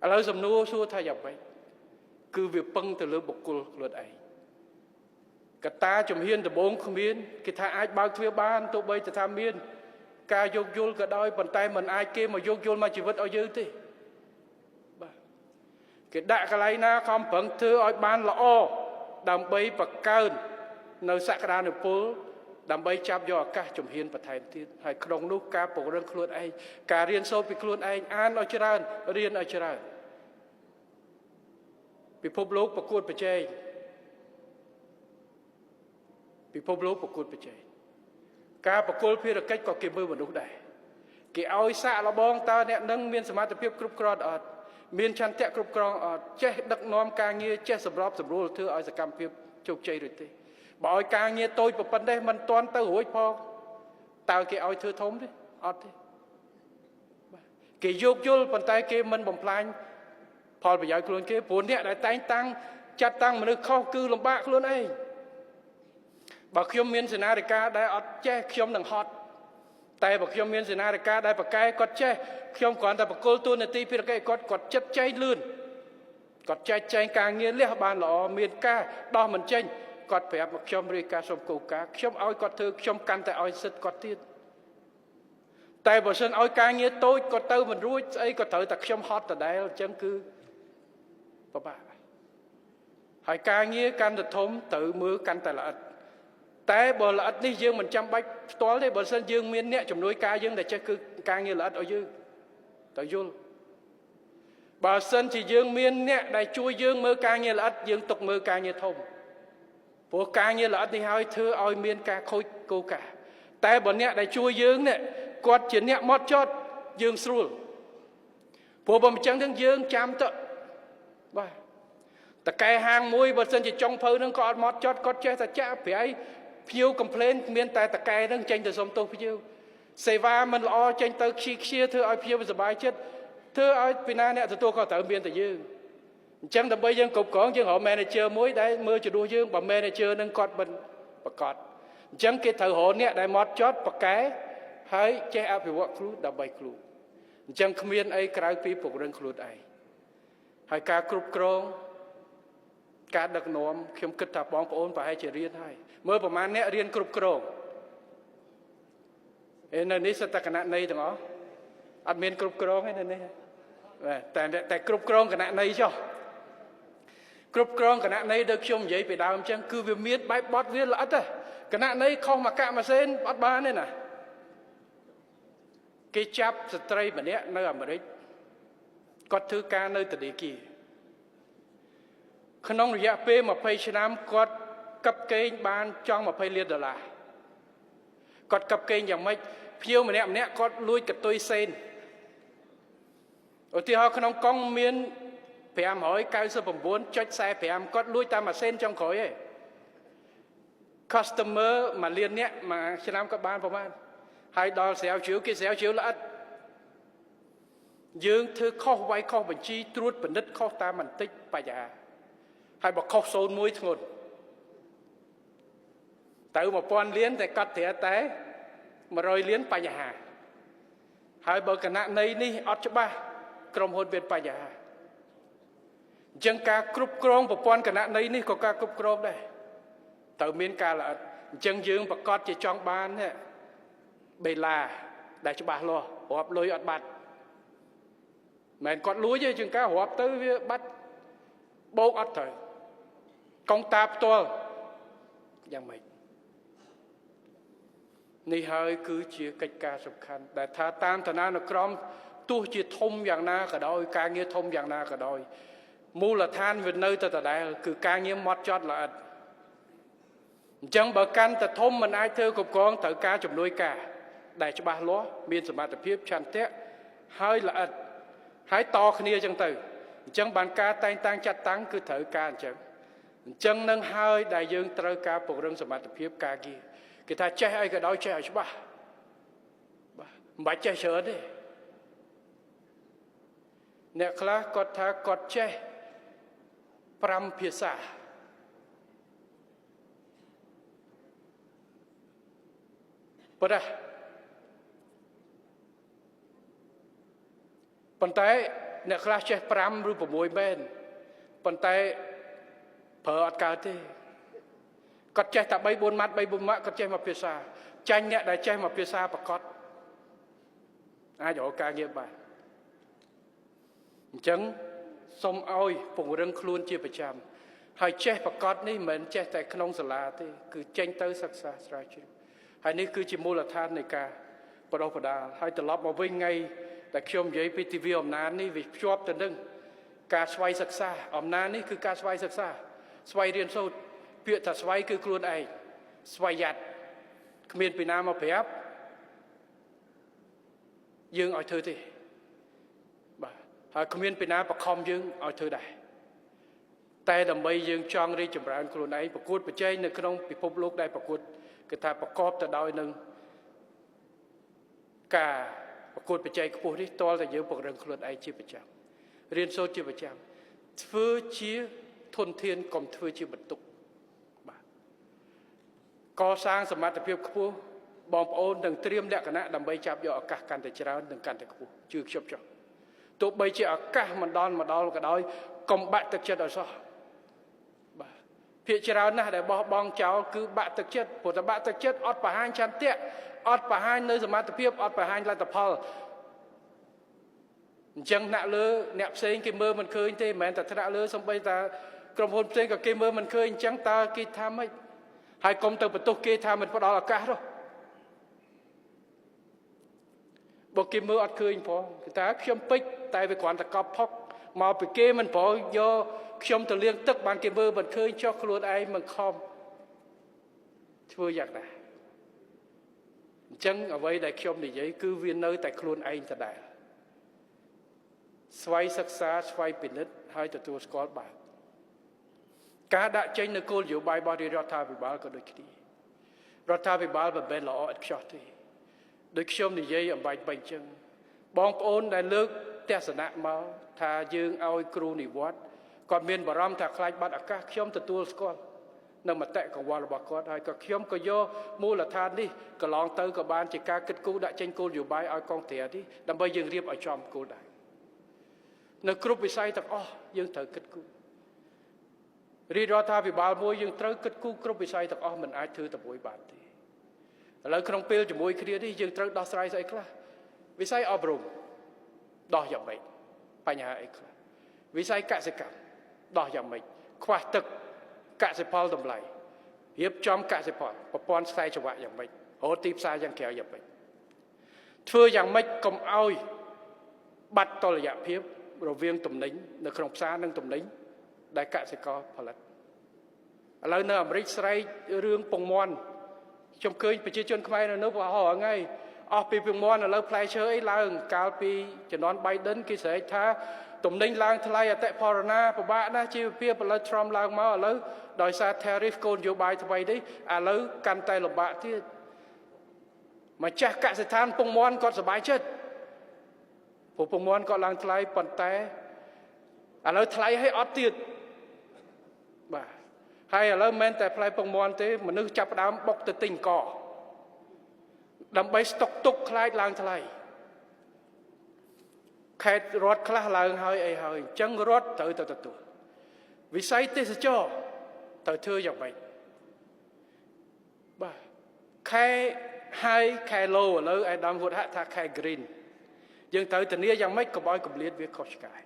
ឥឡូវសំណួរសួរថាយ៉ាងម៉េចគឺវាពឹងទៅលើបុគ្គលខ្លួនឯងកត្តាជំហានដំបូងគ្មានគេថាអាចបើកទ្វារបានទោះបីតែថាមានការយោគយល់ក៏ដោយប៉ុន្តែมันអាចគេមកយោគយល់មកជីវិតឲ្យយើងទេបាទគេដាក់កន្លែងណាខំប្រឹងធ្វើឲ្យបានល្អដើម្បីបង្កើននៅសក្តានុពលដើម្បីចាប់យកឱកាសជំហានបន្ថែមទៀតហើយក្នុងនោះការពង្រឹងខ្លួនឯងការរៀនសូត្រពីខ្លួនឯងអានឲ្យច្រើនរៀនឲ្យច្រើនពិភពលោកប្រកួតប្រជែងពិភពលោកប្រកួតប្រជែងការប្រគល់ភារកិច្ចក៏គេមើលមនុស្សដែរគេឲ្យសាកល្បងតើអ្នកនឹងមានសមត្ថភាពគ្រប់គ្រាន់អត់មានឆន្ទៈគ្រប់គ្រងអត់ចេះដឹកនាំការងារចេះសម្របសម្រួលធ្វើឲ្យសកម្មភាពជោគជ័យឬទេបើឲ្យការងារតូចប៉ុណ្ណេះមិនទាន់ទៅរួចផងតើគេឲ្យធ្វើធំទេអត់ទេបាទគេយោគយល់ប៉ុន្តែគេមិនបំផ្លាញផលប្រយោជន៍ខ្លួនគេព្រោះអ្នកដែលតែងតាំងចាត់តាំងមនុស្សខុសគឺលំបាកខ្លួនឯងបើខ្ញុំមានសេនាធិការដែលអត់ចេះខ្ញុំនឹងហត់តែបើខ្ញុំមានសេនាធិការដែលប្រកែគាត់ចេះខ្ញុំគ្រាន់តែបកគលតួនាទីភារកិច្ចគាត់គាត់ចិត្តចែកលឿនគាត់ចែកចែងការងារលះបានល្អមានការដោះមិនចេញគាត់ប្រាប់មកខ្ញុំរាយការណ៍សុំគោលការណ៍ខ្ញុំឲ្យគាត់ធ្វើខ្ញុំកាន់តែឲ្យសិទ្ធគាត់ទៀតតែបើសិនឲ្យការងារតូចគាត់ទៅមិនរួចស្អីក៏ត្រូវតែខ្ញុំហត់ដដែលអញ្ចឹងគឺពិបាកហើយការងារកាន់តែធំត្រូវមើលកាន់តែល្អិតតែបើល្អិតនេះយើងមិនចាំបាច់ផ្ទាល់ទេបើសិនយើងមានអ្នកជំនួយការយើងដែលចេះគឺការងារល្អិតឲ្យយើងទៅយល់បើសិនជាយើងមានអ្នកដែលជួយយើងមើលការងារល្អិតយើងទុកមើលការងារធំព្រោះការងារល្អិតនេះហើយធ្វើឲ្យមានការខូចគោលការណ៍តែបើអ្នកដែលជួយយើងនេះគាត់ជាអ្នកម៉ត់ចត់យើងស្រួលព្រោះបើមិនចឹងទេយើងចាំទៅបាទតកែហាងមួយបើសិនជាចុងភៅនឹងក៏អត់ម៉ត់ចត់គាត់ចេះតែចាក់ប្រៃភ្ញៀវ complain មានតែតកែនឹងចេញទៅសុំទោសភ្ញៀវសេវាមិនល្អចេញទៅខ្ជិះខ្ជាធ្វើឲ្យភ្ញៀវសប្បាយចិត្តធ្វើឲ្យពីណាអ្នកទទួលខុសត្រូវមានតែយើងអញ្ចឹងដើម្បីយើងគ្រប់គ្រងយើងរក manager មួយដែលមើលជំនួសយើងបើ manager នឹងគាត់មិនប្រកាសអញ្ចឹងគេត្រូវរកអ្នកដែលម៉ត់ចត់ប្រកែហើយចេះអភិវឌ្ឍខ្លួនដើម្បីខ្លួនអញ្ចឹងគ្មានអីក្រៅពីពង្រឹងខ្លួនឯងហើយការគ្រប់គ្រងការដឹកនាំខ្ញុំគិតថាបងប្អូនប្រហែលជារៀនហើយមើលប្រហែលអ្នករៀនគ្រប់គ្រងឯនៅនេះសិតតែគណនេយ្យទាំងអស់អត់មានគ្រប់គ្រងទេនៅនេះបាទតែគ្រប់គ្រងគណនេយ្យចុះគ្រប់គ្រងគណនេយ្យដូចខ្ញុំនិយាយពីដើមអញ្ចឹងគឺវាមានបែបបត់វាល្អិតទេគណនេយ្យខុសមកកាក់មួយសេនអត់បានទេណាគេចាប់ស្ត្រីម្នាក់នៅអាមេរិកគាត់ធ្វើការនៅធនាគារក្នុងរយៈពេល20ឆ្នាំគាត់កឹបកេងបានចង់20លានដុល្លារគាត់កឹបកេងយ៉ាងម៉េចភ្ញៀវម្នាក់ម្នាក់គាត់លួចកតុយសេនឧទាហរណ៍ក្នុងកុងមាន599.45គាត់លួចតាមមួយសេនចុងក្រោយឯង customer មួយលានអ្នកមួយឆ្នាំក៏បានប្រហែលហើយដល់ស្រាវជ្រាវគេស្រាវជ្រាវល្អិតយើងធ្វើខុសវាយខុសបញ្ជីត្រួតពិនិត្យខុសតាមបន្តិចបញ្ហាហើយបើខុស01ធ្ងន់ទៅ1000លានតែកត់ត្រាតែ100លានបញ្ហាហើយបើគណនេយ្យនេះអត់ច្បាស់ក្រុមហ៊ុនមានបញ្ហាអញ្ចឹងការគ្រប់គ្រងប្រព័ន្ធគណនេយ្យនេះក៏ការគ្រប់គ្រងដែរត្រូវមានការល្អិតអញ្ចឹងយើងប្រកាសជាចង់បាននេះបេឡាដែលច្បាស់លាស់រាប់លុយអត់បាត់មិនគាត់លួចទេជាងការរាប់ទៅវាបាត់បោកអត់ត្រូវកុងតាផ្ទាល់យ៉ាងម៉េចនេះហើយគឺជាកិច្ចការសំខាន់ដែលថាតាមឋានានុក្រមទោះជាធំយ៉ាងណាក៏ដោយការងារធំយ៉ាងណាក៏ដោយមូលដ្ឋានវានៅតែដដែលគឺការងារម៉ត់ចត់ល្អិតអញ្ចឹងបើកាន់តែធំមិនអាចធ្វើគ្រប់គ្រងត្រូវការជំនួយការដែលច្បាស់លាស់មានសមត្ថភាពឆន្ទៈហើយល្អិតហើយតគ្នាអញ្ចឹងទៅអញ្ចឹងបានការតែងតាំងចាត់តាំងគឺត្រូវការអញ្ចឹងអញ្ចឹងនឹងហើយដែលយើងត្រូវការពង្រឹងសមត្ថភាពការងារគេថាចេះអីក៏ដោយចេះឲ្យច្បាស់បាទមិនបាច់ចេះច្រើនទេអ្នកខ្លះគាត់ថាគាត់ចេះ5ភាសាប៉ុន្តែប៉ុន្តែ អ្នកខ្លះចេះ5ឬ6មែនប៉ុន្តែប្រើអត់កើតទេគាត់ចេះតែ3 4ម៉ាត់3 4ម៉ាត់គាត់ចេះមួយភាសាចាញ់អ្នកដែលចេះមួយភាសាប្រកបអាចរកការងារបានអញ្ចឹងសូមឲ្យពង្រឹងខ្លួនជាប្រចាំហើយចេះប្រកបនេះមិនមែនចេះតែក្នុងសាលាទេគឺចេញទៅសិក្សាស្រាវជ្រាវហើយនេះគឺជាមូលដ្ឋាននៃការបដិបដាលហើយត្រឡប់មកវិញថ្ងៃដែលខ្ញុំនិយាយពីទិវាអំណាចនេះវាភ្ជាប់ទៅនឹងការស្វ័យសិក្សាអំណាចនេះគឺការស្វ័យសិក្សាស្វ័យរៀនសូត្រពាក្យថាស្វ័យគឺខ្លួនឯងស្វ័យយ័តគ្មានពីណាមកប្រាប់យើងឲ្យធ្វើទេបាទហើយគ្មានពីណាបខំយើងឲ្យធ្វើដែរតែដើម្បីយើងចង់រីកចម្រើនខ្លួនឯងប្រកួតប្រជែងនៅក្នុងពិភពលោកដែលប្រកួតគឺថាប្រកបទៅដោយនឹងការប្រកួតប្រជែងខ្ពស់នេះទាល់តែយើងពង្រឹងខ្លួនឯងជាប្រចាំរៀនសូត្រជាប្រចាំធ្វើជាធនធានកុំធ្វើជាបន្ទុកបាទកសាងសមត្ថភាពខ្ពស់បងប្អូននឹងត្រៀមលក្ខណៈដើម្បីចាប់យកឱកាសកាន់តែច្រើននិងកាន់តែខ្ពស់ជឿខ្ញុំចុះទោះបីជាឱកាសមិនដល់មកដល់ក៏ដោយកុំបាក់ទឹកចិត្តឲ្យសោះបាទភាគច្រើនណាស់ដែលបោះបង់ចោលគឺបាក់ទឹកចិត្តព្រោះតែបាក់ទឹកចិត្តអត់បង្ហាញឆន្ទៈអត់បង្ហាញនៅសមត្ថភាពអត់បង្ហាញលទ្ធផលអញ្ចឹងថ្នាក់លើអ្នកផ្សេងគេមើលមិនឃើញទេមិនមែនតែថ្នាក់លើសំបីតាក្រុមហ៊ុនផ្សេងក៏គេមើលមិនឃើញអញ្ចឹងតើគេថាម៉េចហើយកុំទៅបន្ទោសគេថាមិនផ្ដល់ឱកាសនោះបើគេមើលអត់ឃើញផងគេថាខ្ញុំពេចតែវាគ្រាន់តែកប់ផុកមកពីគេមិនប្រយកខ្ញុំទៅលាងទឹកបានគេមើលមិនឃើញចុះខ្លួនឯងមិនខំធ្វើយ៉ាងណាអញ្ចឹងអ្វីដែលខ្ញុំនិយាយគឺវានៅតែខ្លួនឯងដដែលស្វ័យសិក្សាស្វ័យពិនិត្យហើយទទួលស្គាល់បានការដាក់ចេញនូវគោលនយោបាយរបស់រាជរដ្ឋាភិបាលក៏ដូចគ្នារដ្ឋាភិបាលមិនមែនល្អឥតខ្ចោះទេដូចខ្ញុំនិយាយអំបញ្ញបាញ់ចឹងបងប្អូនដែលលើកទស្សនៈមកថាយើងឲ្យគ្រូនិវត្តន៍គាត់មានបារម្ភថាខ្លាចបាត់ឱកាសខ្ញុំទទួលស្គាល់នៅមតិកង្វល់របស់គាត់ហើយក៏ខ្ញុំក៏យកមូលដ្ឋាននេះកន្លងទៅក៏បានជាការគិតគូរដាក់ចេញគោលនយោបាយឲ្យកងត្រានេះដើម្បីយើងរៀបឲ្យចំគោលដៅនៅគ្រប់វិស័យទាំងអស់យើងត្រូវគិតគូររាជរដ្ឋាភិបាលមួយយើងត្រូវគិតគូរគ្រប់វិស័យទាំងអស់មិនអាចធ្វើតែមួយបានទេឥឡូវក្នុងពេលជាមួយគ្នានេះយើងត្រូវដោះស្រាយស្អីខ្លះវិស័យអប់រំដោះយ៉ាងម៉េចបញ្ហាអីខ្លះវិស័យកសិកម្មដោះយ៉ាងម៉េចខ្វះទឹកកសិផលតម្លៃរៀបចំកសិផលប្រព័ន្ធខ្សែច្រវាក់យ៉ាងម៉េចរកទីផ្សារយ៉ាងក្រៅយ៉ាងម៉េចធ្វើយ៉ាងម៉េចកុំឲ្យបាត់តុល្យភាពរវាងទំនិញនៅក្នុងផ្សារនិងទំនិញដែលកសិករផលិតឥឡូវនៅអាមេរិកស្រែករឿងពងមាន់ខ្ញុំឃើញប្រជាជនខ្មែរនៅនោះប្រហែលថ្ងៃអស់ពីពងមាន់ឥឡូវផ្លែឈើអីឡើងកាលពីជំនាន់ Biden គេស្រែកថាទំនិញឡើងថ្លៃអតិផរណាពិបាកណាស់ជីវភាពឥឡូវ Trump ឡើងមកឥឡូវដោយសារ tariff គោលនយោបាយថ្មីនេះឥឡូវកាន់តែលំបាកទៀតម្ចាស់កសិដ្ឋានពងមាន់គាត់សប្បាយចិត្តព្រោះពងមាន់គាត់ឡើងថ្លៃប៉ុន្តែឥឡូវថ្លៃឲ្យអត់ទៀតបាទហើយឥឡូវមិនមែនតែផ្លែពងមាន់ទេមនុស្សចាប់ផ្ដើមបុកទៅទិញកដើម្បីស្តុកទុកខ្លាចឡើងថ្លៃខេត្តរដ្ឋខ្លះឡើងហើយអីហើយអញ្ចឹងរដ្ឋត្រូវទៅទទួលវិស័យទេសចរត្រូវធ្វើយ៉ាងម៉េចបាទខែហើយខែ low ឥឡូវអាដាមវុតហៈថាខែ green យើងត្រូវធានាយ៉ាងម៉េចកុំឲ្យកម្លៀតវាខុសឆ្កាយ